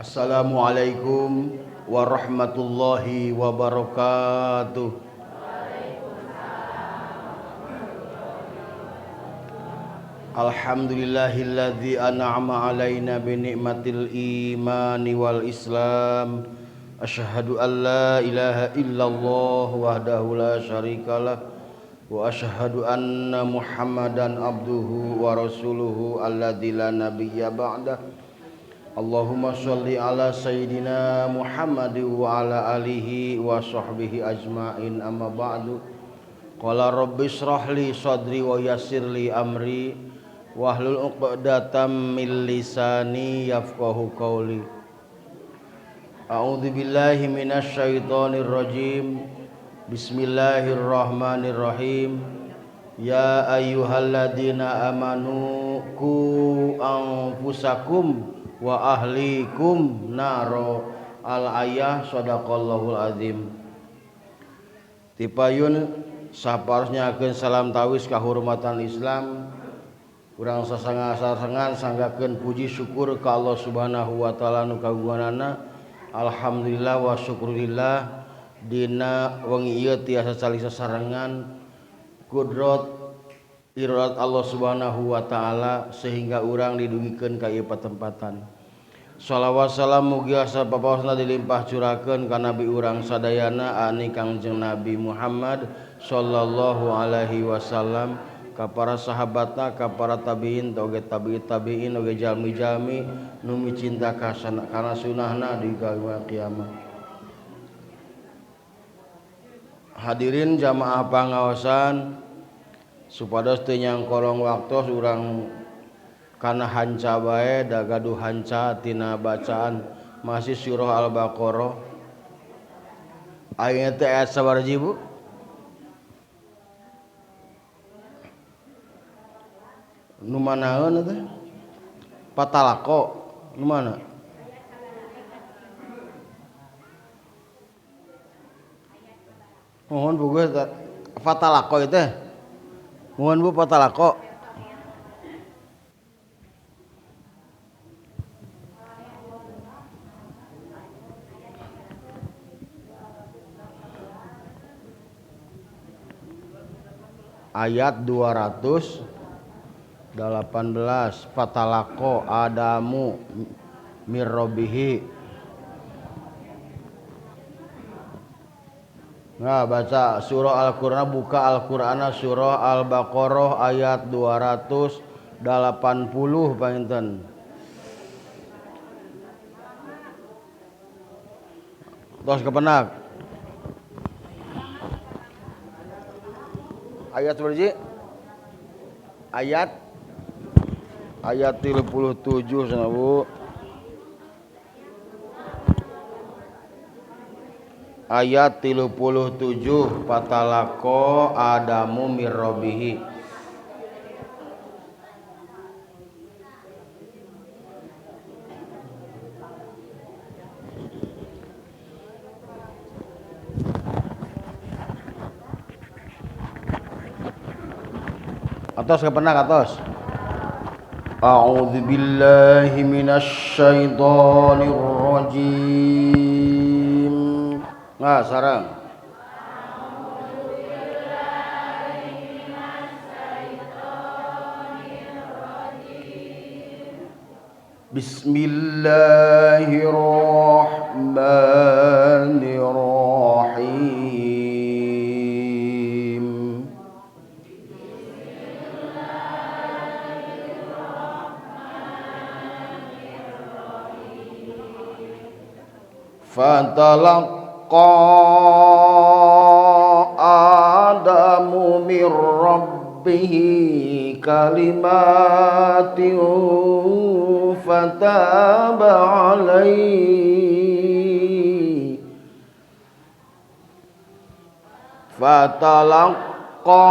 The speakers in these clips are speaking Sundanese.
Assalamualaikum warahmatullahi wabarakatuh. Alhamdulillahilladzi an'ama alaina bi ni'matil imani wal islam. Asyhadu an la ilaha illallah wahdahu la syarikalah wa asyhadu anna Muhammadan abduhu wa rasuluhu alladzi la nabiyya ba'dah. Allahumma sholli ala sayyidina Muhammad wa ala alihi wa sahbihi ajmain, amma ba'du. Qala rabbi israh li sadri wa yassir li amri wahlul 'uqdatam min lisani yafqahu qawli. A'udzu billahi minasyaitonir rajim. Bismillahirrahmanirrahim. Ya ayyuhalladzina amanu qu anfusakum wa ahlikum naro. Al-ayah. Sadaqallahul azim. Tipayun saparosnyakeun salam tawis kahormatan Islam. Urang sasanga-sasengan sanggakeun puji syukur ka Allah Subhanahu wa taala nu kagunganana. Alhamdulillah wa syukurillah dina wengi ieu tiasa calik sasarengan kudrat irodat Allah Subhanahu wa taala sehingga urang didugikeun ka ieu patempatan. Shalawat salam mugi asa papaosna dilimpah curakeun ka nabi urang sadayana ani Kangjeng Nabi Muhammad sallallahu alaihi wasallam, ka para sahabatna, ka para tabiin, oge tabi'it tabiin, oge jalmi-jalmi nu micinta kana sunahna di kiamat. Hadirin jamaah pangaosan, supados teu nyangkolong waktos urang kana hanca bae, da gaduh hanca tina bacaan masih surah Al-Baqarah. Ayeuna teh ayat sabaraha Bu? Nu manaeun teh? Patalako nu mana? Mohon Bu geus fatalako ieu teh. Mohon Bu fatalako. Ayat 218 fatalako Adamu mirrobihi. Nah, baca surah Al-Qur'an, buka Al-Qur'an surah Al-Baqarah ayat 280 panginten. Tos kepenak. Ayat berapa? Ayat 37 sana Bu. Ayat 37 fatalaqo Adamu mirrobihi. Atos kepenak atos. A'udzu billahi minasyaitonir rajim. Nah, sareng. Bismillahirrahmanirrahim. Fatalaqa Adamu min rabbih kalimatin fataba alaihi. Fatalaqa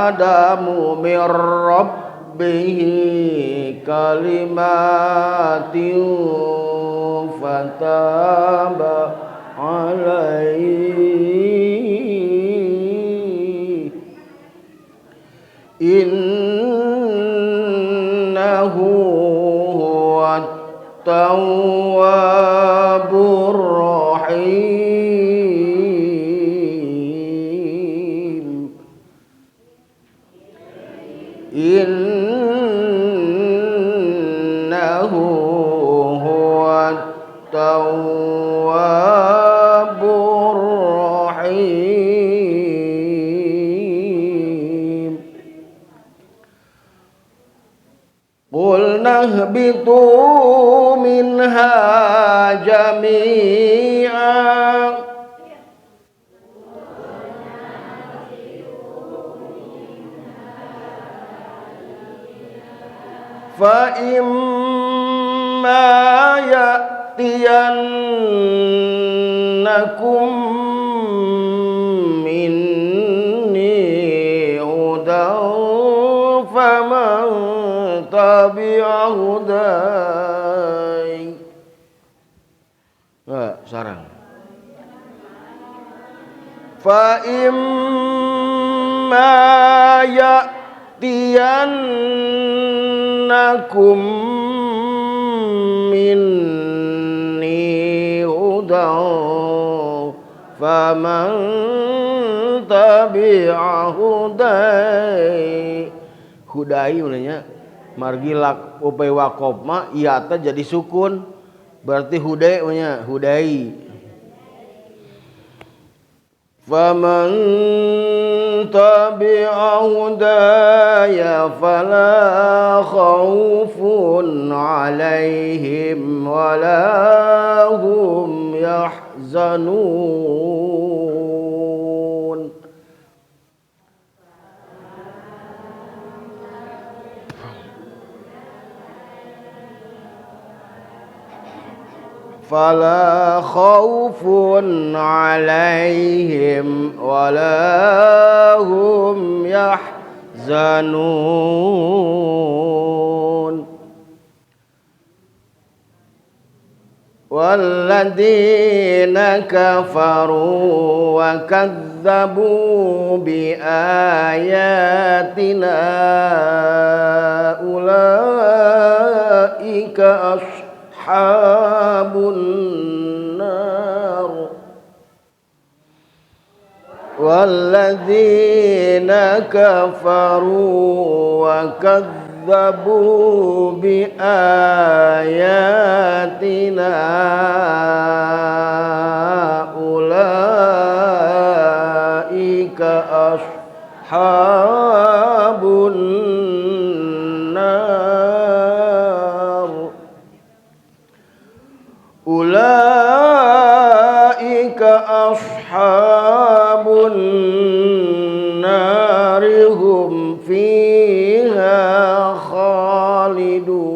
Adamu min rabbih kalimatin fataba alaihi. Rahim. Innahu huwat tawwabur rahim. Qulna ihbitu minha jami'an. Fa imma ya'tiyannakum minni hudan faman tabi'a hudai. Sarang. Fa imma ya'tiyannakum minni hudan faman tabi'a hudai. Hudai ulahnya margi lak upay wakof ma iya ta jadi sukun berarti hudai ulahnya hudai. Faman tabi'a hudaya fala khaufun 'alaihim wala hum yahzanun. Fala khaufun 'alaihim wala hum yahzanun. Walladzina kafaru wa kadzdzabu bi ayatina ulaika ashabun nar. Walladzina kafaru wa kadzdzabu bi ayatina ulaika ashabun nar. Ulaika ashabun nar hum fiha khalidun.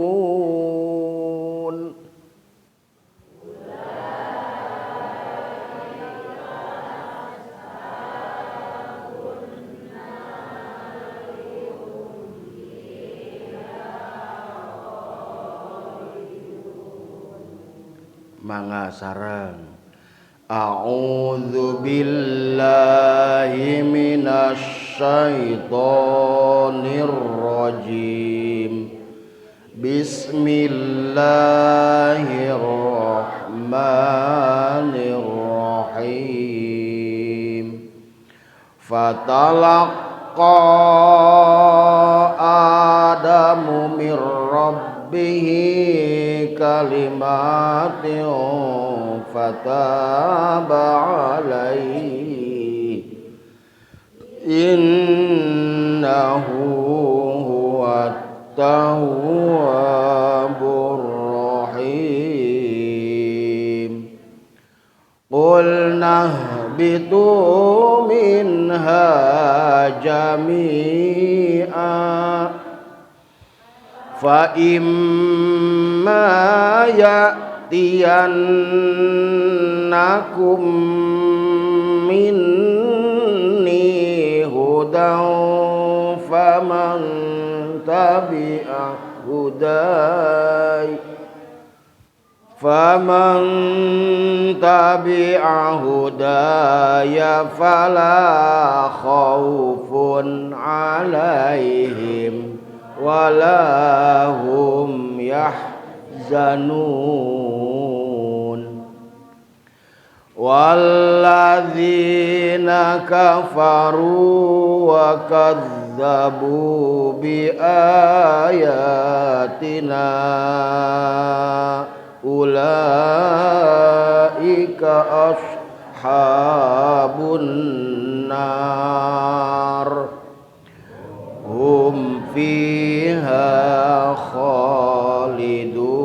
Mangga sareng. A'udzu billahi minasyaitonir rajim. Bismillahirrahmanirrahim. Fatalaqqa Adamu mir rabbihi kalimatin fataba alaihi innahu huwat tawwabur rahim. Qulna ihbitu minha jami'a fa imma ya'tiyannakum minni hudan faman tabi'a hudai faman tabi'a hudaya fala khaufun 'alaihim wala hum yahzanun. Walladzina kafaru wa kadzdzabu bi ayatina ulaika ashabun nar hum fiha khalidun.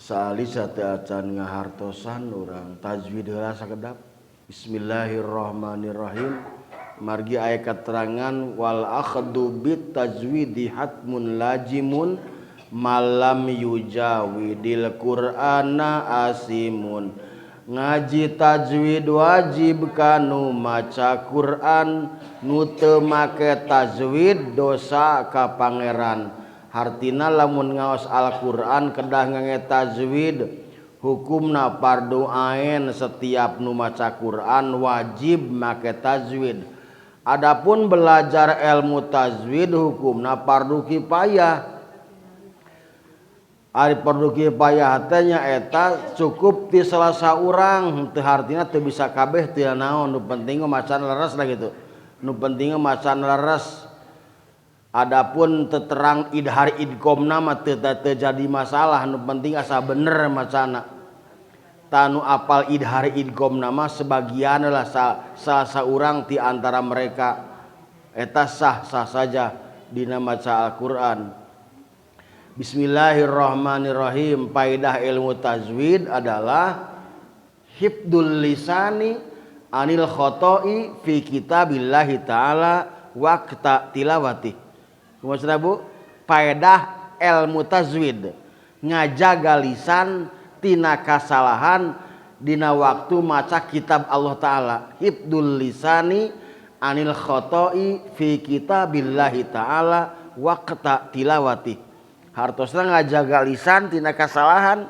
Salisa teu acan ngahartosan urang tajwid heula sakedap. Bismillahirrahmanirrahim. Margi aya keterangan wal akhdu bit tajwidi hatmun lajimun malam yujawidil qur'ana asimun. Ngaji tajwid wajib kanu maca Quran, nu teu make tajwid dosa ka pangeran. Hartina lamun ngaos Al-Qur'an kedah ngange tajwid, hukumna fardu ain setiap nu maca Quran wajib make tajwid. Adapun belajar ilmu tajwid hukumna fardu kifayah. Ari fardu kifayah teh nyaeta cukup ti salah saurang, teu hartina teu bisa kabeh teu naon, nu penting mah macana leres lah gitu. Nu penting mah macana leres. Adapun teterang idhar idgomna mah teu jadi masalah, nu penting asa bener macana. Tanu apal idhar idgomna mah sebagian lah salah saurang ti antara mereka eta sah-sah saja dina maca Al-Qur'an. Bismillahirrahmanirrahim. Faidah ilmu tajwid adalah hifdul lisani anil khoto'i fi kitabillahi ta'ala waqta tilawati. Maksudna Bu, faedah ilmu tajwid ngajaga lisan tina kasalahan dina waktu maca kitab Allah Ta'ala. Hifdul lisani anil khoto'i fi kitabillahi ta'ala waqta tilawati. Hartosna ngajaga lisan tina kasalahan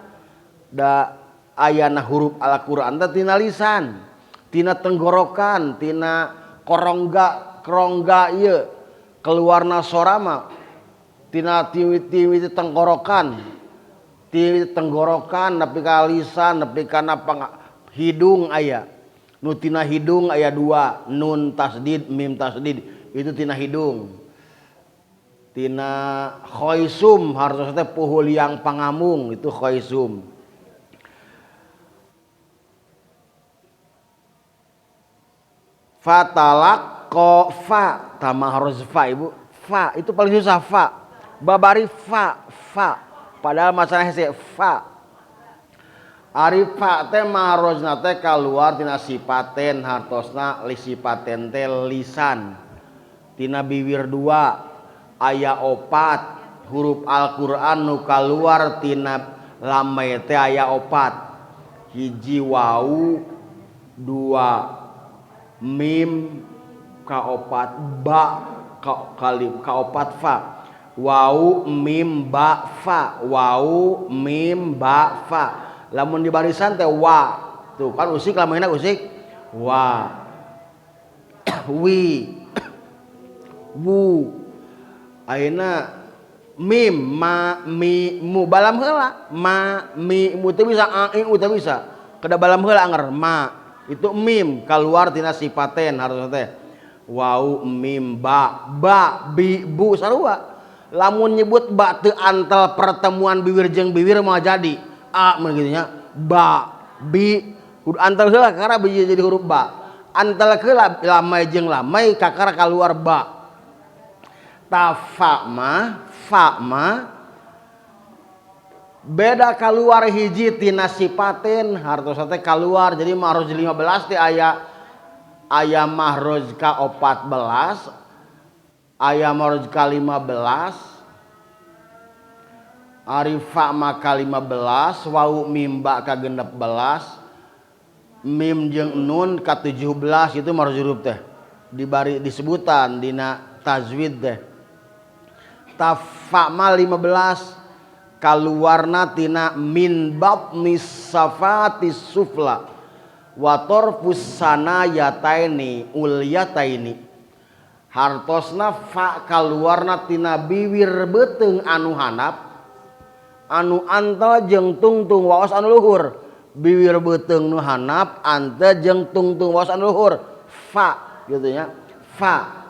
da ayana huruf Al-Qur'an teh tina lisan, tina tenggorokan, tina korongga kerongga ieu keluarna sorama tina tiwi-tiwi tenggorokan, tiwi tenggorokan nepi ka lisan nepi kana hidung aya. Nu tina hidung aya dua, nun tasdid mim tasdid, itu tina hidung. Tina khoisum hartosna teh puhul yang pangamung, itu khoisum. Fatalaq ko fa tamah harus fa ibu, fa itu paling susah fa, babari fa fa, padahal masalah hese fa. Ari fa teh mahrojna teh kaluar tina sipaten, hartosna li sipaten teh lisan, tina biwir dua aya opat huruf Al-Qur'an nu kaluar tina lamai teh aya opat, hiji wau, dua mim, kaopat ba, kaopat fa. Wau mim ba fa, wau mim ba fa. Lamun di barisan teh wa, tuh kan usik lamun usik wa, wi, wu. Ayeuna mim ma mi mu balam heula, ma mi mu teu bisa, a i u teu bisa, kada balam heula anger ma itu mim keluar tina sipaten harusna teh wau mim ba ba bi bu sarua. Lamun nyebut ba teu antel pertemuan bibir jeung bibir moal jadi a mun kitu nya, ba bi kudu antel heula kakara biji jadi huruf ba, antel heula lamai jeung lamai kakara kaluar ba. Ta fa ma fa ma beda kaluar hiji tina sipaten hartosna teh kaluar jadi mahroj 15 teh aya aya mahroj ka 14, aya mahroj ka 15, ari fa ma ka 15, wau mim ba ka 16, mim jeung nun ka 17, itu mahroj huruf teh dibari disebutan dina tajwid teh. Ta fa ma 15 kaluarna tina min batnis safati sufla wa torfus sanayataini ulyataini. Hartosna fa kaluarna tina biwir beuteung anu handap anu antel jeung tungtung waos anu luhur. Bibir beuteung nu handap antel jeung tungtung waos anu luhur. Fa gitu nya. Fa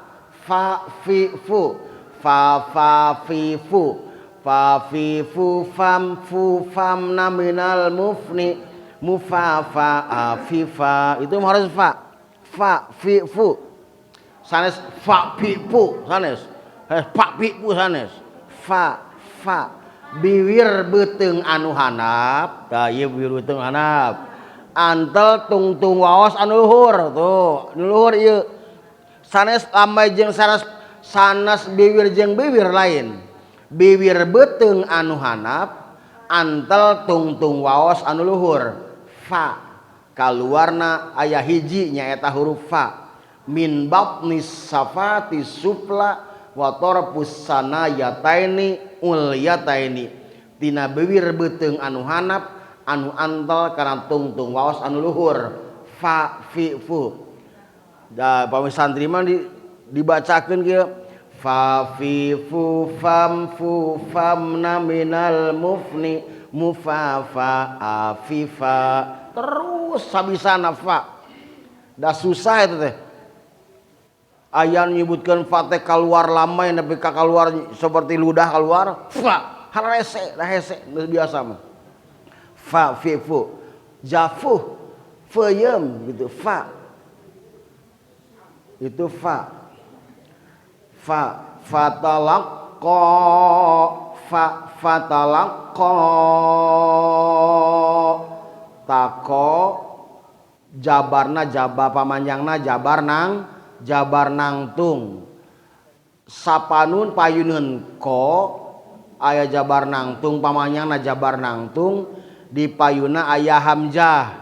fa fi fu fa fa fi fu fa fi fu fam fu fam naminal mufni mufa fa fi fa. Itu harus fa fa fi fu sanes fa fi fu sanes fa fi fu sanes fa fa bibir beuteung anu handap tah ieu bibir beuteung handap antel tungtung waos anu luhur tuh anu luhur ieu sanes lambai jeung sanes sanes bibir jeung bibir lain bibir beuteung anu handap antel tungtung waos anu luhur fa kaluarna aya hiji nyaeta huruf fa min batnis safati sufla wa tarfus sanayataini ulyataini tina bibir beuteung anu handap anu antel kana tungtung waos anu luhur fa fi fu. Da pami santri mah dibacakeun kieu fa fi fu fam fu fam naminal mufni mufa fa afifa terus sabisana fa. Da susah eta teh. Aya nyebutkeun fa teh kaluar lamai nepi ka kaluar seperti ludah kaluar fa harese hese geus biasa mah. Fa fi fu jafuh feuyeum gitu fa. Itu fa fa fatalaqqa fa fatalaqqa tako jabarna jabar pamanjangna jabar nang jabar nangtung sapanun payuneun ko aya jabar nangtung pamanjangna jabar nangtung di payuna aya hamzah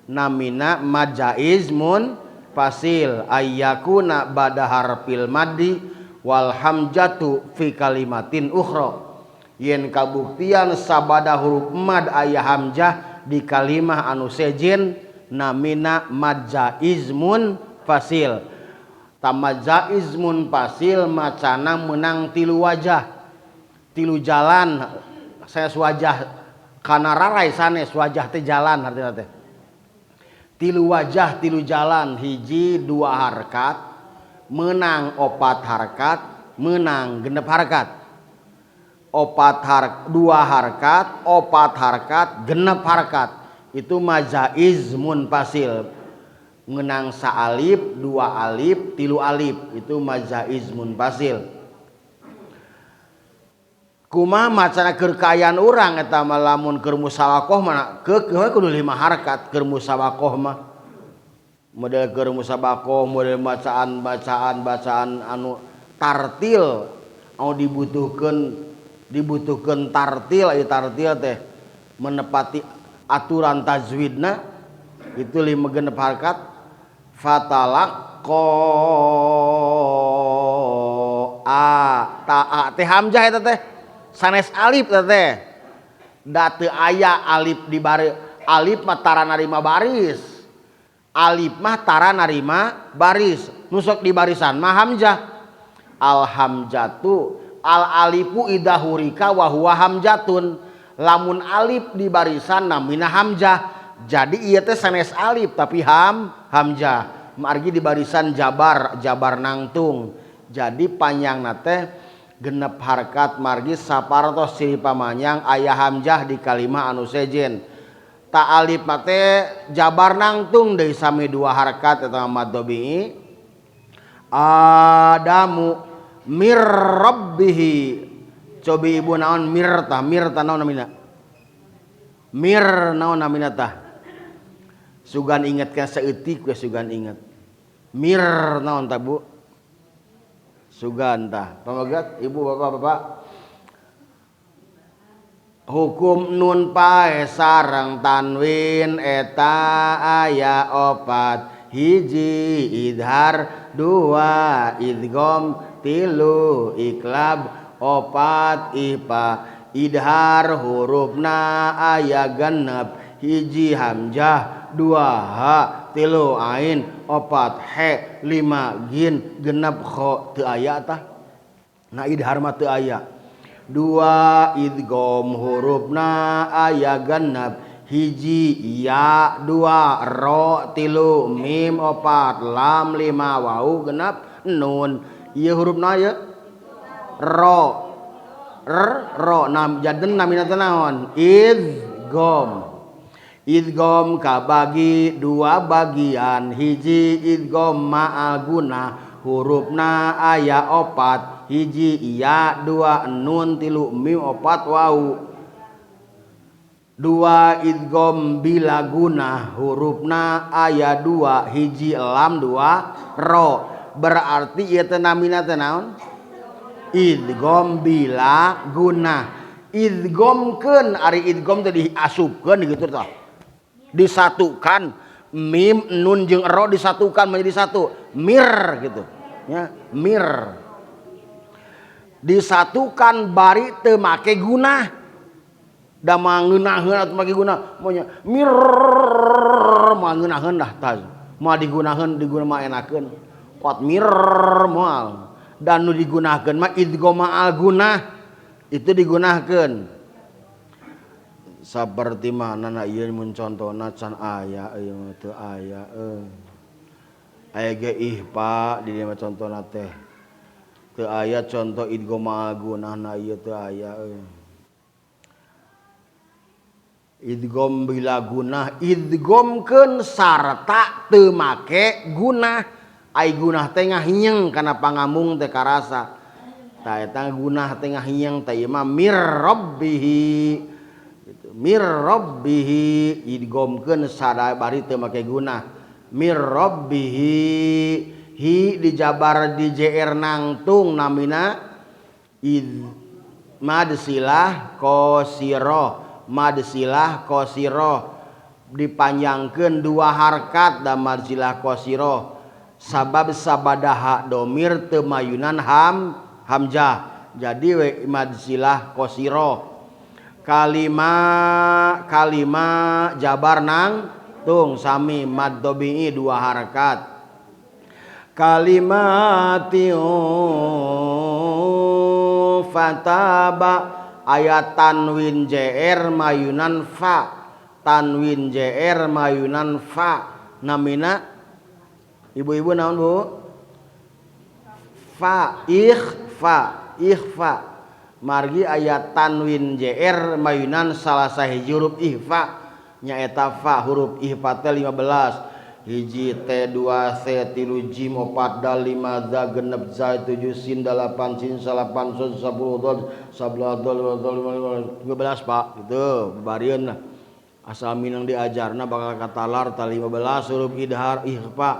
namina majaiz mun fasil ayyakuna bada harfil maddi wal hamzatu fi kalimatin ukhra yen kabuktian sabada huruf mad aya hamzah di kalimah anu sejen namina majaiz mun fasil. Tamajaiz mun fasil macana menang tilu wajah tilu jalan sanes wajah kana rarai sanes wajah teh jalan artina teh tilu wajah tilu jalan hiji dua harkat menang opat harkat menang genep harkat opat har dua harkat opat harkat genep harkat itu majaiz munfasil menang saalif dua alif tilu alif itu majaiz munfasil. Kumaha macana keur kaayaan urang eta mah lamun keur musawaqah mah keukeuh kudu lima harkat keur musawaqah mah model keur musabaqah model bacaan anu tartil anu dibutuhkeun tartil ieu tartil teh menepati aturan tajwidna itu lima genep harkat fatalaqqa a ta a teh hamzah eta teh sanes alif teh da teu aya alif di bari alif mah tara narima baris alif mah tara narima baris nu sok di barisan mah hamzah al hamzatu al alifu idza hurika wa huwa hamzatun lamun alif di barisan namina hamzah jadi ieu teh sanes alif tapi hamzah margi di barisan jabar jabar nangtung jadi panjangna teh genep harkat margi sapartos ciri pamanjang aya hamzah di kalimah anu sejen ta alif mah teh jabar nangtung deui sami dua harkat eta mad dhabi'i adamu mir rabbihi cobi ibu naon mir tah naon namina mir naon namina tah sugan inget kan saeutik we sugan inget mir naon tah Bu sugan tah pamagat ibu bapak-bapak hukum nun pae sareng tanwin eta aya opat hiji idhar dua idgham tilu iklab opat ipa idhar hurufna aya genep hiji hamzah dua ha tilu ain opat he lima gin genep kho teu aya tah nah idhar mah teu aya Dua idgham hurufna aya genep. Hiji ya, dua ro, tilu mim, opat lam, lima wau, genep nun. Ieu hurufna ye ro, r, ro. Nam jaden namina teh naon? Idgham. Idgham kabagi dua bagian. Hiji idgham ma'al gunah hurufna aya opat. Hiji ya, dua nun, tilu mim, opat wau. Dua idgham bila gunah hurufna aya dua. Hiji lam, dua ro. Berarti ieu teh namina teh naon? Idgham bila gunah. Idghamkeun, ari idgham teh diasupkeun gitu tah. Disatukan mim, nun jeung ro disatukan menjadi satu. Mir gitu. Ya, mir. Disatukan bari teu make gunah. Da mangeunaheun atuh make gunah. Monya mir mangeunaheun dah tah. Moal digunaheun diguna mah enakeun. Kuat mir moal. Dan nu digunakeun mah idgham ma'al gunah. Itu digunakeun. Saperti mana na ieu mun contona can aya ieu mah teu aya euy. Aya ge ihfa di dieu mah contona teh. Teu aya conto idgham ma'al gunah na ieu teu aya euy. Idgham bila gunah, idghamkeun sarta teu make gunah. Ai gunah teh ngahinyeng kana pangamung teh karasa. Tah eta gunah teh ngahinyeng teh ieu mah mir rabbihi. Gitu. Mir rabbihi idghamkeun sada bari teu make gunah. Mir rabbihi hi dijabar di jr nangtung namina id madsilah qasirah. Madsilah qasirah dipanjangkeun dua harkat da madsilah qasirah sabab sabadaha domir teu mayunan hamzah jadi we madsilah qasirah. Kalima kalima jabar nang tung sami mad tabi'i dua harkat. Kalimati fataba ayat tanwin jr mayunan fa, tanwin jr mayunan fa namina ibu-ibu naon bu? Fa ikhfa, ikhfa margi ayat tanwin jr mayunan salah sahiji huruf ikhfa nyaeta fa. Huruf ikhfa teh 15. Hiji T 2 C 3 jim 4 dal 5 za genep za 7 sin 8 sin 8 sun 10 dol 11 dol 15 pak gitu bebarieun lah. Asal minang diajarna bakal katalar ta 15 huruf idhar ikhfa.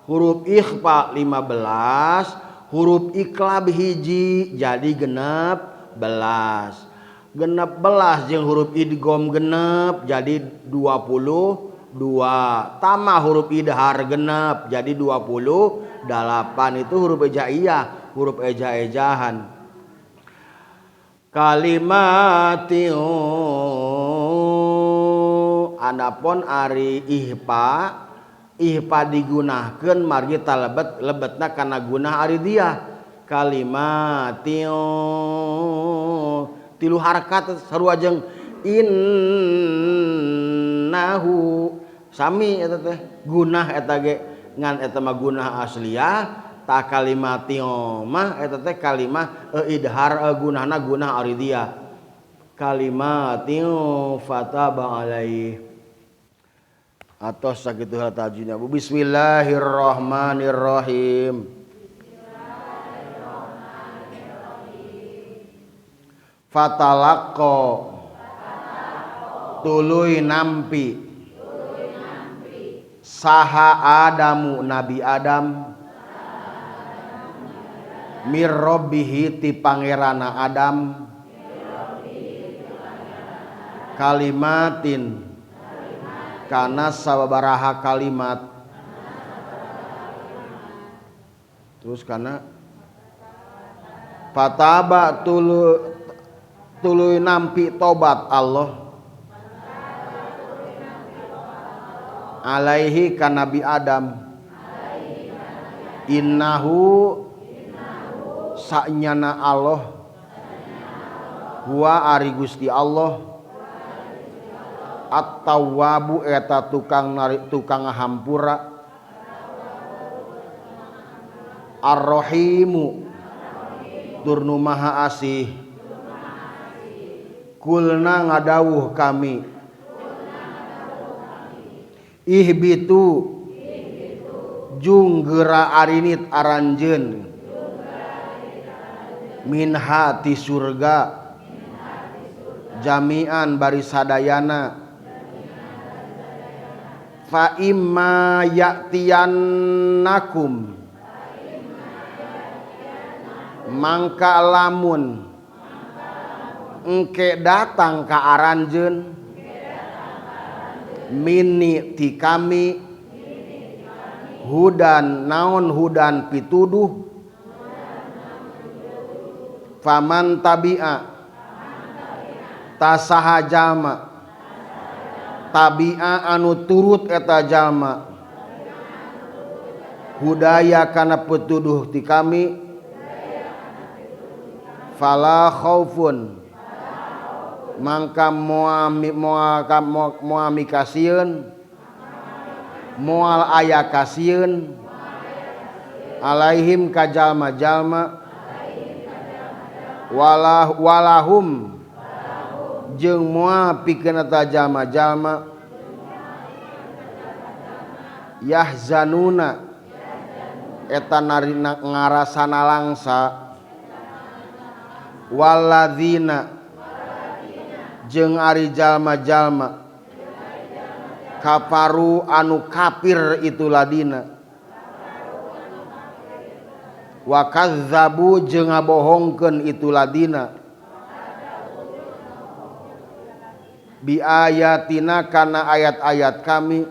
Huruf ikhfa 15, huruf iklab hiji jadi genep belas. Genep belas jeung huruf idgham genep jadi 22. Tambah huruf idhar genep jadi 28. Itu huruf ejaiyah, huruf eja-ejahan. Kalimati anapun ari ihpa, ihpa digunakeun margi talebet lebetna kana gunah ari dia. Kalimati tilu harakat sarua jeung innahu sami eta teh gunah eta ge ngan eta mah gunah asliyah ta kalimati mah eta teh kalimah idhar gunahna gunah aridiyah. Kalimati fataba alaih atos sakitu tajwidna. Bismillahirrahmanirrahim. Fatalaqqa tuluy nampi saha Adamu Nabi Adam mir rabbihi ti pangerana Adam kalimatin kana sababaraha kalimat terus kana fataba tuluy nampi tobat Allah alaihi ka Nabi Adam innahu sa'nyana Allah Huwa ari Gusti Allah At-Tawwabu eta tukang narik tukang ngahampura Ar-Rahimu tur nu maha asih. Kulna ngadawuh kami ihbitu jung geura arinit aranjeun minha ti surga jami'an bari sadayana fa imma ya'tiyannakum mangka lamun engke datang ka aranjeun minni ti kami hudan naon hudan pituduh faman tabi'a tasaha jalma tabi'a anu turut eta jalma hudaya kana pituduh ti kami fala khaufun mangka moal mikasieun moal aya kasieun alaihim ka jalma-jalma walahum jeung moal pikeun eta jalma-jalma yahzanuna eta narina ngarasana langsa waladzina jeung ari jalma-jalma kafaru anu kafir itu ladina wa kazzabu jeung ngabohongkeun itu ladina bi ayatina kana ayat-ayat kami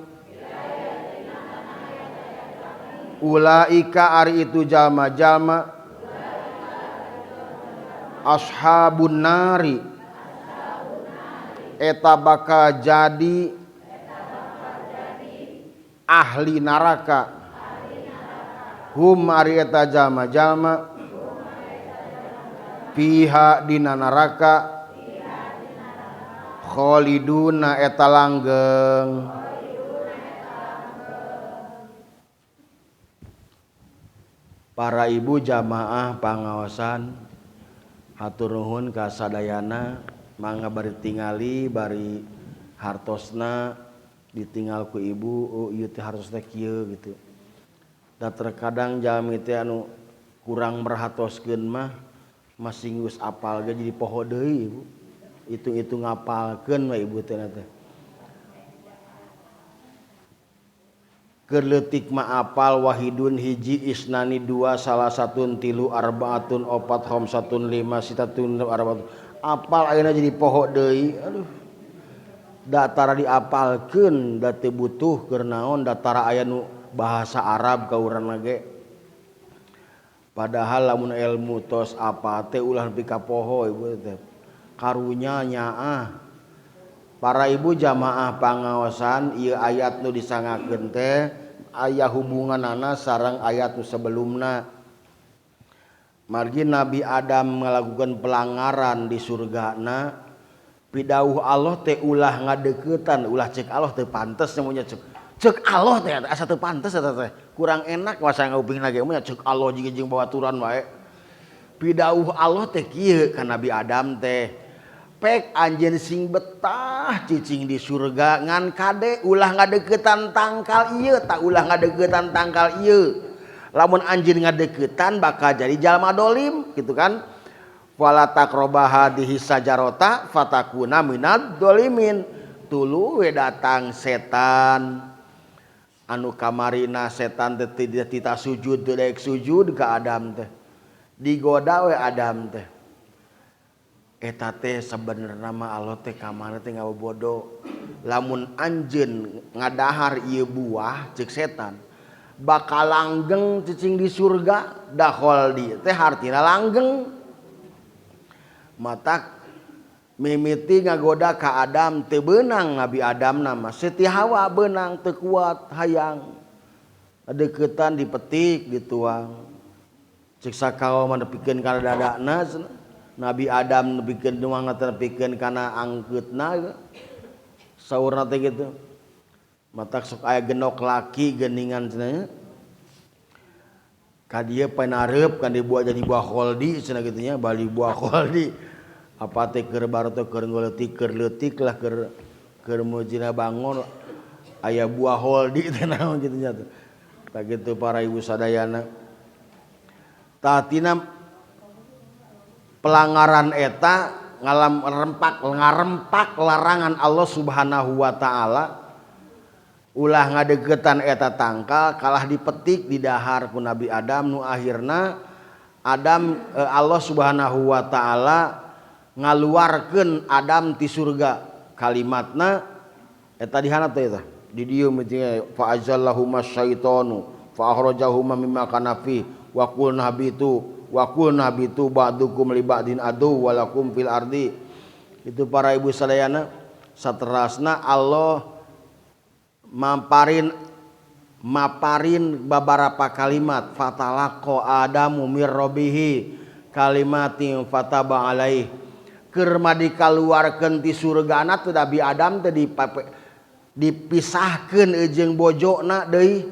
ulaika ari itu jalma-jalma ashabun nari eta bakal jadi ahli neraka hum ari eta jalma-jalma fiha dina neraka khaliduna eta langgeng. Para ibu jamaah pangaosan hatur nuhun ka sadayana mangga bari tingali bari hartosna ditinggal ku ibu, oh ieu teh hartosna kieu gitu. Da terkadang jalmi teh anu kurang merhatoskeun mah masih geus apal ge jadi poho deui ibu. Itu-itu ngapalkeun we ibu teh teh. Keur leutik mah apal wahidun hiji isnani dua salah satun tilu arbaatun opat khamsatun lima sitatun arbaatun. Apal ayeuna jadi poho deui. Aduh. Datara diapalkeun da teu butuh keur naon datara aya nu bahasa Arab ka urang ge. Padahal lamun ilmu tos apa teh ulah nepi ka poho ibu teh. Karunya nyaah. Para ibu jamaah pangaosan ieu ayat nu disangakeun teh aya hubunganana sareng ayat nu sebelumna. Margi Nabi Adam ngalakukeun pelanggaran di surgana, pidauh Allah teh ulah ngadeuketan, ulah cek Allah teh pantes nya cek. Cek Allah teh asa teu pantes eta teh. Kurang enak masa ngupingna ge nya cek Allah jeung jeung bawaturan wae. Pidauh Allah teh kieu ka Nabi Adam teh. Pek anjeun sing betah cicing di surga ngan kade ulah ngadeukeutan tangkal ieu tak ulah ngadeukeutan tangkal ieu. Lamun anjeun ngadeukeutan bakal jadi jalma dolim gitu kan. Wala taqrabaha hadhihi sajarata fatakuna minad dolimin. Tuluy we datang setan anu kamarina setan teh tita sujud teu daek sujud ka Adam teh. Digoda we Adam teh. Eta teh sebenarnya mah Allah teh kamana teh ngabodo. Lamun anjeun ngadahar ieu buah ceuk setan bakal langgeng cicing di surga. Dakhol di teh hartina langgeng. Matak mimiti ngagoda ka Adam teu beunang Nabi Adam nama Siti Hawa beunang teu kuat hayang deukeutan dipetik dituang. Ceuk sakawa mah nepikeun kana dadana. Nabi Adam nepikeun nuangna teh nepikeun kana angkeutna saurna teh kitu. Matak sok aya genok laki geuningan cenah. Ka dieu panareup kan dibuat jadi buah kholdi cenah kitu nya, bali buah kholdi. Apa teh keur baroto keur ngoleutik keur leutik lah keur keur mujina bangun aya buah kholdi teh naon kitu nya teh. Tah kitu para ibu sadayana. Tah tina pelanggaran eta ngalam rempak ngarempak larangan Allah Subhanahu wa taala. Ulah ngadeukeutan eta tangkal kalah dipetik didahar ku Nabi Adam nu akhirna Adam Allah Subhanahu wa taala ngaluarkeun Adam ti surga. Kalimatna eta di hana teh eta di dieu meuting fa azallahuma syaitanu fa akhrajahuma mimma kana fi wa qulna habitu wa qulna habitu ba'dukum li ba'din adu wa lakum fil ardi. Itu para ibu sadayana saterasna Allah maparin beberapa kalimat fatalaqa adamu mir rabbihi kalimatin fataba alaih. Keur dikaluarkeun ti surgana teh Nabi Adam teh dipisahkeun jeung bojona deui.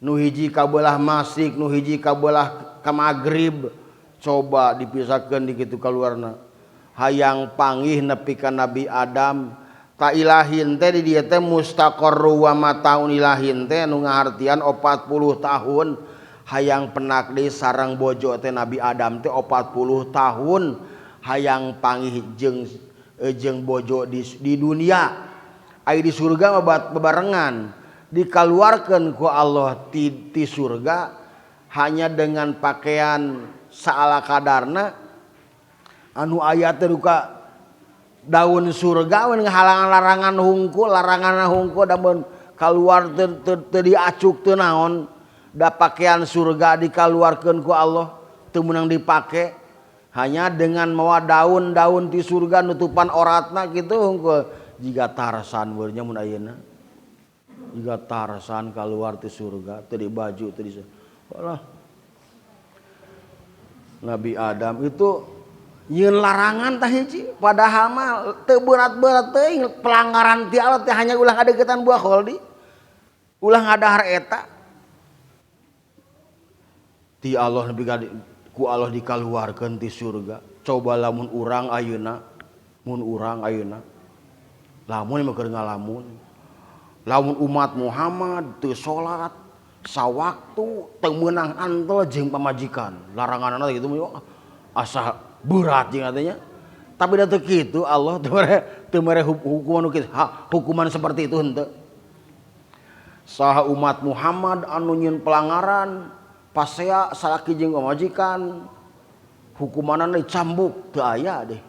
Nu hiji ka beulah masyrik, nu hiji ka beulah ka magrib. Coba dipisahkeun di kitu kaluarna. Hayang panggih nepi ka Nabi Adam. Ta ilahin teh di dieu teh mustaqarru wa mataun ilahin teh nu ngahartian 40 tahun. Hayang penak deui sareng bojo teh Nabi Adam teh 40 tahun hayang panggih jeung bojo di dunia. Ai di surga mah bebarengan dikaluarkeun ku Allah ti surga hanya dengan pakaian saala kadarna anu aya teh duka daun surga we ngahalangan larangan hungkul, larangan hungkul da mun kaluar teu diacuk teu naon, da pakaian surga dikaluarkeun ku Allah teu meunang dipake hanya dengan mawa daun-daun ti surga nutupan oratna kitu hungkul. Jiga Tarsan we nya mun ayeuna jiga Tarsan kaluar ti surga teu dibaju teu di walah. Nabi Adam itu nyeun larangan tah hiji padahal mah teu berat-berat teuing pelanggaran ti Allah teh hanya ulah ngadeukeutan buah kholdi ulah ngadahar eta ti Allah nepi ka ku Allah dikaluarkeun ti surga. Coba lamun urang ayeuna mun urang ayeuna lamun mah keur ngalamun lamun umat Muhammad teu salat sawaktu teu meunang antel jeung pamajikan laranganna teh kitu mah asa berat jeung artinya. Tapi da teu kitu Allah teu mere hukuman nu kitu, hukuman seperti itu henteu. Saha umat Muhammad anu nyieun pelanggaran pasea salaki jeung pamajikan hukumanna dicambuk teu aya deh.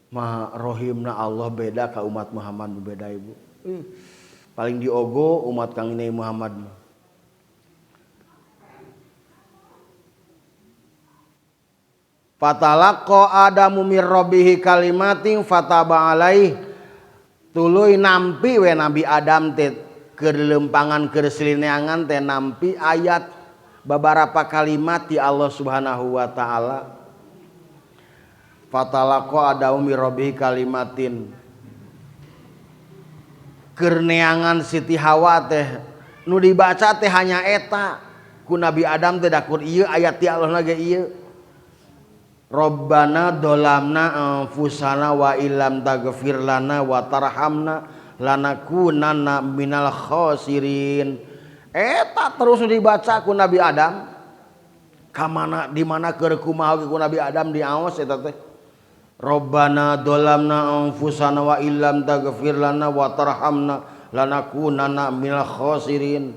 Maha rohimna Allah beda ka umat Muhammad beda ibu. Paling diogo umat Kang Nabi Muhammad mah. Fatalaqa Adamu mir rabbihi kalimatin fataba alaih. Tuluy nampi we Nabi Adam teh keur lempangan keur silineangan teh nampi ayat beberapa kalimat di Allah Subhanahu wa taala. Fatalaqa Adamu mir rabbihi kalimatin. Keur neangan Siti Hawa teh nu dibaca teh hanya eta ku Nabi Adam teh da kur ieu ayat ti Allah ge ieu. Rabbana dolamna anfusana wa illam taghfir lana wa tarhamna lanakunanna minal khasirin. Eta terus dibaca ku Nabi Adam. Ka mana di mana keur kumaha ge ku Nabi Adam diaos eta teh. Rabbana dolamna anfusana wa illam taghfir lana wa tarhamna lanakunanna minal khasirin.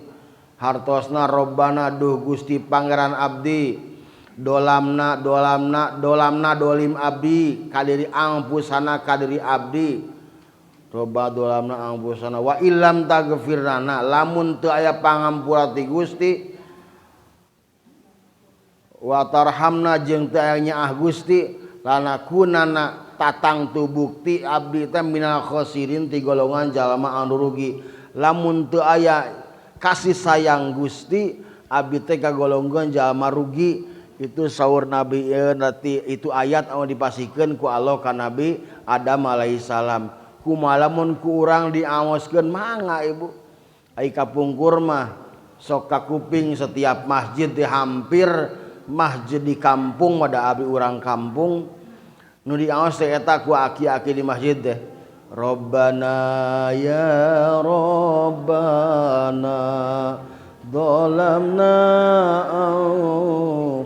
Hartosna Rabbana duh Gusti Pangeran abdi dolamna dolamna dolamna dolim abdi kadiri angpusana kadiri abdi roba dolamna angpusana wa illam taghfir lana lamun teu aya pangampura ti Gusti wa tarhamna jeung teu aya nyaah Gusti lanakunana tatang tu bukti abdi teh minal khosirin ti golongan jalma anu rugi. Lamun teu aya kasih sayang Gusti Abdi teh kagolongkeun jalma rugi. Itu saur Nabi nanti itu ayat anu dipasihkeun ku Allah ka Nabi Adam alaihi salam. Kumaha lamun ku urang diaoskeun mangga ibu. Ai kapungkur mah sok kakuping setiap masjid di hampir masjid di kampung pada abdi urang kampung nu diaos teh eta ku aki-aki di masjid teh. Rabbana ya Rabbana dhalamna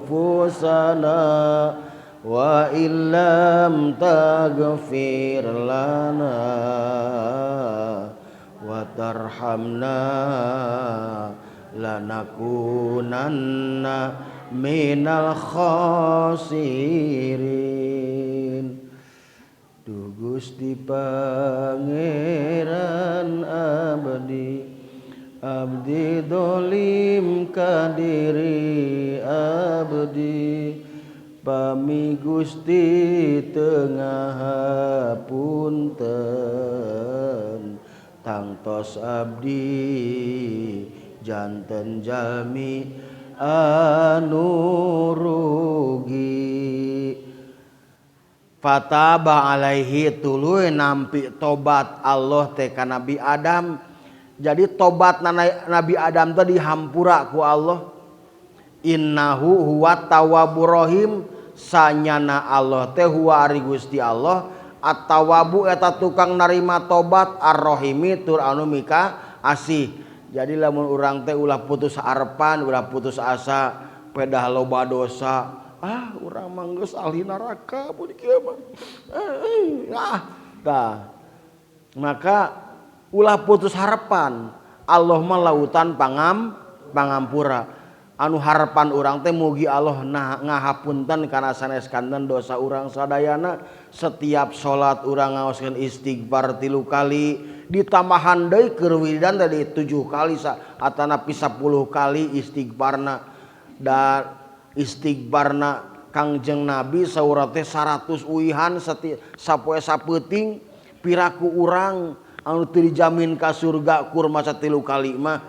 anfusana wa illam taghfir lana wa tarhamna lanakunanna minal khasirin. Duh Gusti Pangeran abdi, abdi dolim kadiri abdi, pami Gusti tengah hapunten tangtos abdi janten jalmi anu rugi. Fataba alaihi tuluy nampi tobat Allah teh ka Nabi Adam. Jadi tobat Nabi Adam teh dihampura ku Allah. Innahu huwa tawwabur rahim, sanyana Allah teh huwa ari Gusti Allah at-tawwabu eta tukang narima tobat, ar-rahimi tur anu mika asih. Jadi lamun urang teh ulah putus harapan, ulah putus asa, pedah loba dosa. Ah, urang mah geus ahli neraka mun kieu mah. Ah, tah. Maka ulah putus harapan. Allah mah lautan pangampura. Anu harapan urang teh mugi Allah ngahapunten kana sanes kanten dosa urang sadayana. Setiap salat urang ngaoskeun istighfar 3 kali, ditambahan deui keur wiridan tadi 7 kali atanapi 10 kali istighfarna. Da istighfarna Kangjeng Nabi saur teh 100 uihan sapoe sapeuting piraku urang anu teu dijamin ka surga kur maca 3 kali mah.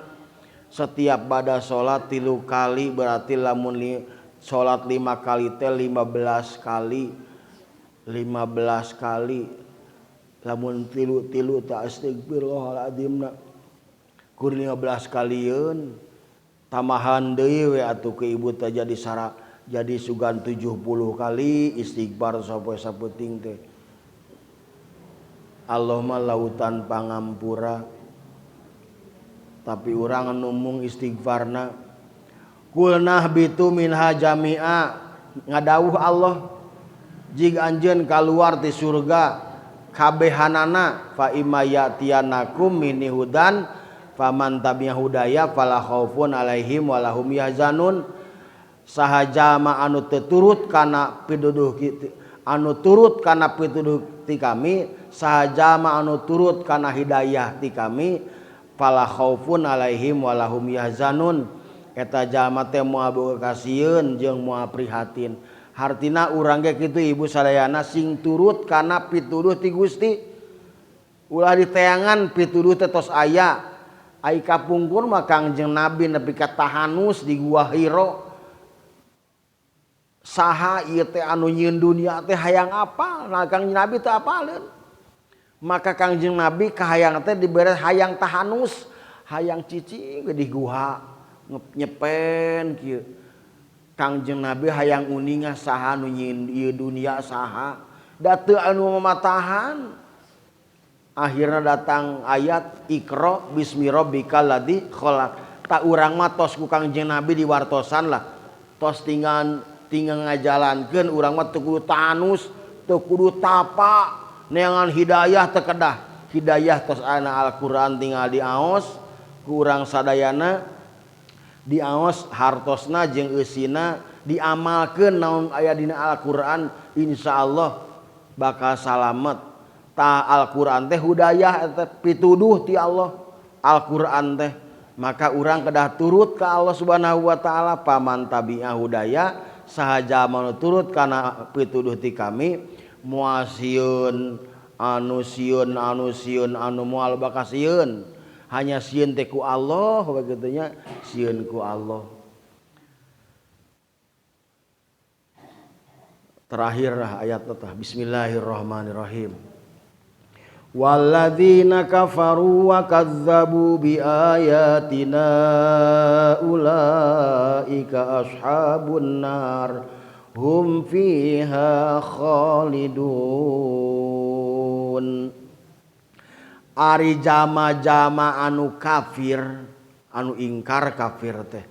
Setiap bada salat 3 kali berarti lamun salat 5 kali teh 15 kali. 15 kali lamun tilu-tilu ta astagfirullahaladzimna kur 15 kalieun tambahan deui we atuh ke ibu teh jadi sara jadi sugan 70 kali istighfar sapoe sapeuting teh. Allah mah lautan pangampura, tapi urang numung istighfarna. Kulnah bitu minha jami'a, ngadawuh Allah jig anjeun kaluar ti surga kabehanana, fa imma ya'tiyanakum minni hudan faman tabi'a hudaya fala khaufun alaihim walahum yahzanun. Saha jalma anu teu turut kana pituduh anu turut kana pituduh ti kami, saha jalma anu turut kana hidayah ti kami, fala khaufun alaihim walahum yahzanun. Eta jalma teh moal boga kasieun jeung moal prihatin. Hartina urang ge kitu ibu sadayana sing turut kana pituduh ti Gusti. Ulah diteangan pituduh teh tos aya. Ai kapungkur mah Kangjeng Nabi nepi ka tahanus di Gua Hiro. Saha ieu teh anu nyieun dunia teh hayang apal? Nah Kangjeng Nabi teu apaleun. Maka Kangjeng Nabi kahayang teh dibere hayang tahanus, hayang cicing di guha nyepen kieu. Kangjeng Nabi hayang uninga saha nu nyieun ieu dunia saha, da teu anu mamatahan. Akhirna datang ayat Iqra bismi rabbikal ladzi khalaq. Tak urang mah tos ku Kangjeng Nabi diwartosan lah. Tos tinggal ngajalankeun urang mah teu kudu tahanus, teu kudu tapa, neangan hidayah teu kedah. Hidayah tos ana Al-Qur'an tinggal diaos ku urang sadayana, diaos hartosna jeung eusina diamalkeun naon aya dina Al-Qur'an, insyaallah bakal salamet. Ta Al-Qur'an teh hudayah eta pituduh ti Allah. Al-Qur'an teh maka urang kedah turut ka Allah Subhanahu wa taala. Paman tabi'a hudaya saha jalma nu turut kana pituduh ti kami moal sieun anu sieun anu sieun anu moal bakal sieun, hanya sieun teh ku Allah we kitu nya, sieun ku Allah. Terakhir ayat teh bismillahirrahmanirrahim. Walladzina kafaru wa kadzdzabu bi ayatina ulaika ashabun nar hum fiha khalidun. Ari jama-jama anu kafir, anu ingkar kafir teh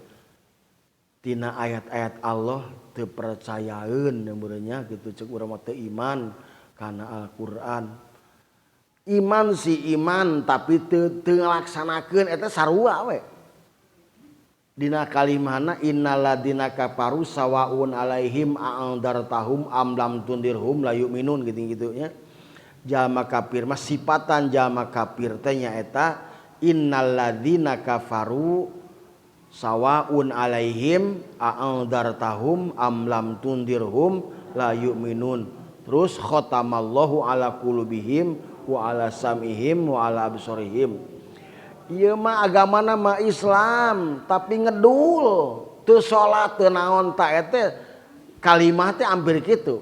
tina ayat-ayat Allah teu percayaeun meureunnya kitu ceuk urang mah teu iman kana Al-Qur'an. Iman si iman tapi teu ngalaksanakeun eta sarua we. Dina kalimahna innalladzina kafaru sawaun alaihim a'andzartahum am lam tundirhum la yu'minun gitu-gitu nya. Jalma kafir mah sifatan jalma kafir teh nyaeta innalladzina kafaru sawaun alaihim a'andzartahum am lam tundirhum la yu'minun. Terus khatamallahu ala qulubihim wa ala sam'ihim wa ala absarihim. Ieu mah agamana mah Islam tapi ngedul, teu salat teu naon ta eta kalimah teh hampir kitu.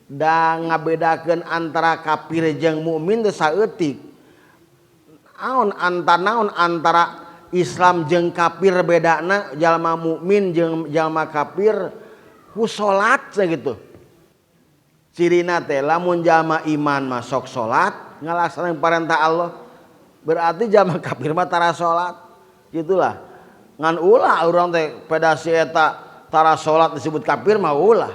Da ngabedakeun antara kafir jeung mukmin teh saeutik. Naon antara naon antara Islam jeung kafir bedana jalma mukmin jeung jalma kafir ku salat gitu. Cirina teh lamun jalma iman mah sok salat ngalaksanakeun perintah Allah. Berarti jalma kafir mah tara salat. Gitulah. Ngan ulah urang teh pada si eta tara salat disebut kafir mah ulah.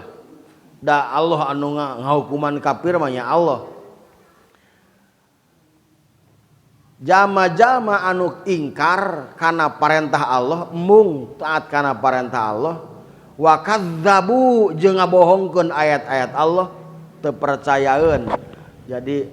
Da Allah anu ngahukuman kafir mah nya Allah. Jama-jama anu ingkar kana parentah Allah, mung taat kana parentah Allah, wa kadzdzabu jeung ngabohongkeun ayat-ayat Allah, teu percayaeun. Jadi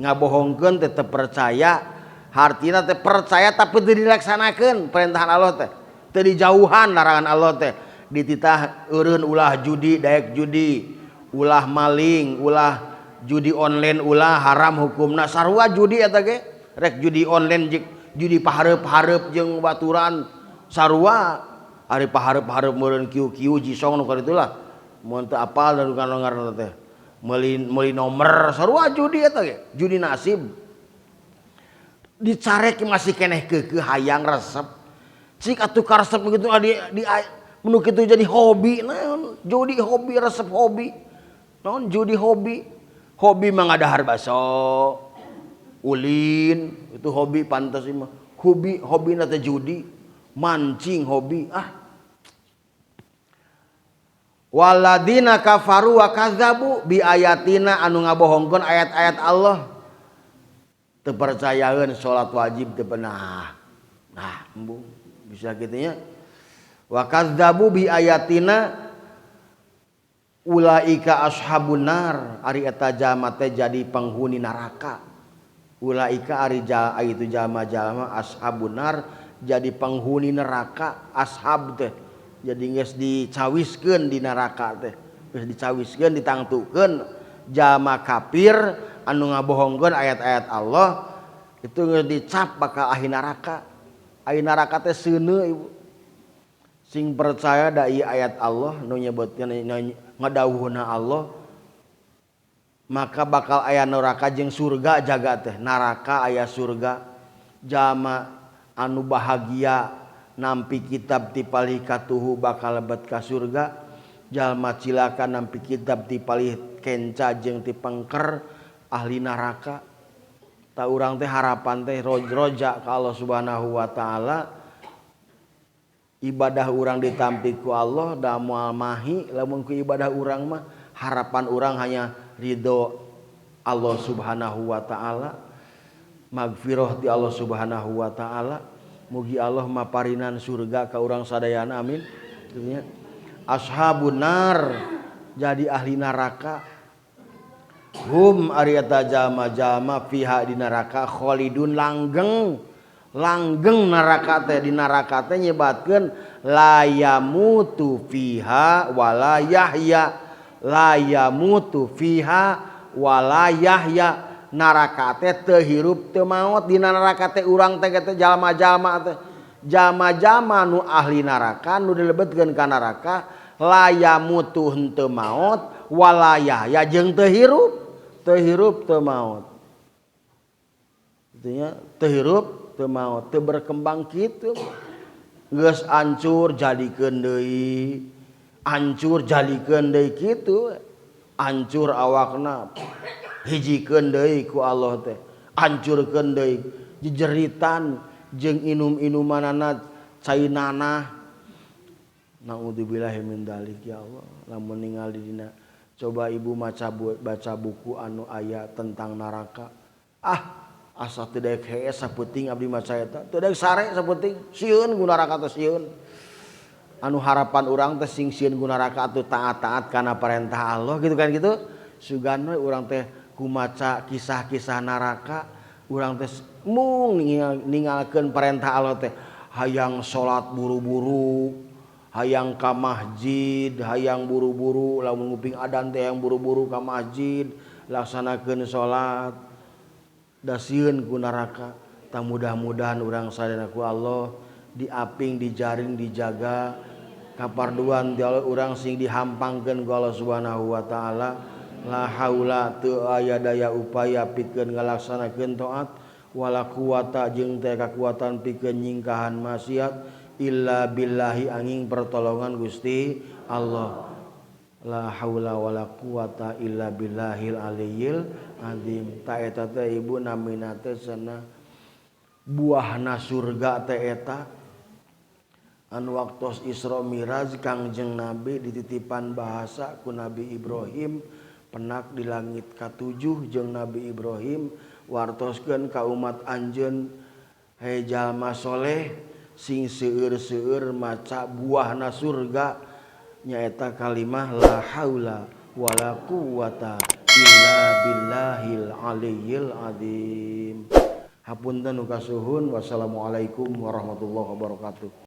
ngabohongkeun teh teu percaya, hartina teh percaya tapi teu dilaksanakeun perintahan Allah teh. Teu dijauhan larangan Allah teh. Dititah eureun ulah judi, daek judi, ulah maling, ulah judi online, ulah haram hukumna sarua judi eta ge. Rek judi online jeung judi pahareup-hareup jeung baturan sarua ari pahareup-hareup meureun kieu-kieu jisong nu karitulah mun teu apal da ngaranna teh meuli nomor sarua judi eta ge judi nasib dicarek masih keneh keukeuh hayang resep cik atuh karesep kitu di nu kitu jadi hobi naon judi hobi resep hobi naon judi hobi hobi mah ngadahar baso ulin itu hobi pantas mah hobi hobi na teh judi mancing hobi ah. Waladina kafaru wa kadzabu bi ayatina anu ngabohongkeun ayat-ayat Allah teu percayaeun salat wajib teu pernah nah embung bisa kitu nya. Wa kadzabu bi ayatina ulaika ashabun nar ari eta jalma teh jadi penghuni neraka. Ulaika ari itu jalma-jalma ashabun nar jadi penghuni neraka. Ashab teh jadi geus dicawiskeun di neraka teh, geus dicawiskeun ditangtukeun jalma kafir anu ngabohongkeun ayat-ayat Allah itu geus dicap bakal ahli neraka. Ahli neraka teh seuneu ibu. Sing percaya da ieu ayat Allah nu nyebutkeun ngadawuhna Allah maka bakal aya neraka jeung surga jaga teh neraka aya surga. Jalma anu bahagia nampi kitab ti palih katuhu bakal lebet ka surga. Jalma cilaka nampi kitab ti palih kenca jeung ti pengker ahli neraka. Ta urang teh harapan teh roja ka Allah Subhanahu wa taala. Ibadah urang ditampi ku Allah da moal mahi lamun ku ibadah urang mah harapan urang hanya ridho Allah Subhanahu wa taala, magfirah ti Allah Subhanahu wa taala. Mugi Allah maparinan surga ka urang sadayana amin. Ashabun nar jadi ahli neraka. Hum ari eta jalma-jalma fiha di neraka khalidun langgeng. Langgeng neraka teh di neraka teh nyebatkeun la yamutu fiha wala yahya. La yamutu fiha wala yahya. Neraka teh teu hirup teu maot dina neraka teh urang teh teh jalma-jalma teh. Jalma-jalma nu ahli neraka nu dilebetkeun ka neraka la yamutu henteu maot Wala yahya jeung teu hirup, teu hirup teu maot. Artinya teu hirup teu maot, teu berkembang kitu. Geus ancur jadikeun deui, ancur jadikeun deui kitu. Ancur awakna hijikeun deui ku Allah teh, ancurkeun deui jejeritan jeung inum-inumanana cai nanah. Naudzubillahi min dzalik ya Allah. Lamun ningali dina coba ibu baca buku anu aya tentang neraka. Ah, asa teu daek hees sapenting abdi maca eta. Teu daek sare sapenting, sieun ku neraka teh sieun. Anu harapan urang teh sing sieun ku neraka atuh taat-taat kana perintah Allah gitu kan gitu. Sugan we urang teh kumaca kisah-kisah neraka, urang teh mung ninggalkeun perintah Allah teh. Hayang salat buru-buru, hayang ka masjid, hayang buru-buru, lamun nguping adan teh hayang buru-buru ka masjid, laksanakeun salat. Da sieun ku neraka. Tah mudah-mudahan urang sadayana ku Allah diaping, dijaring, dijaga kaparduan ti Allah, urang sing dihampangkeun ku Allah Subhanahu wa taala. La haula teu aya daya upaya pikeun ngalaksanakeun taat, wala quwata jeung teu kakuatan pikeun nyingkahan maksiat illa billahi angin pertolongan Gusti Allah. La haula wala quwata illa billahil aliyyil azim. Ta eta teh ibu namina teh cenah buahna surga teh eta. Anu waktos Isra Miraj Kangjeng Nabi dititipan bahasa ku Nabi Ibrahim, penak di langit katujuh jeung Nabi Ibrahim wartoskeun ka umat anjeun, he jalma soleh sing seueur-seueur maca buahna surga nyaeta kalimah la haula wala quwata illa billahil aliyyil azim. Hapunten nu kasuhun. Wassalamualaikum warahmatullahi wabarakatuh.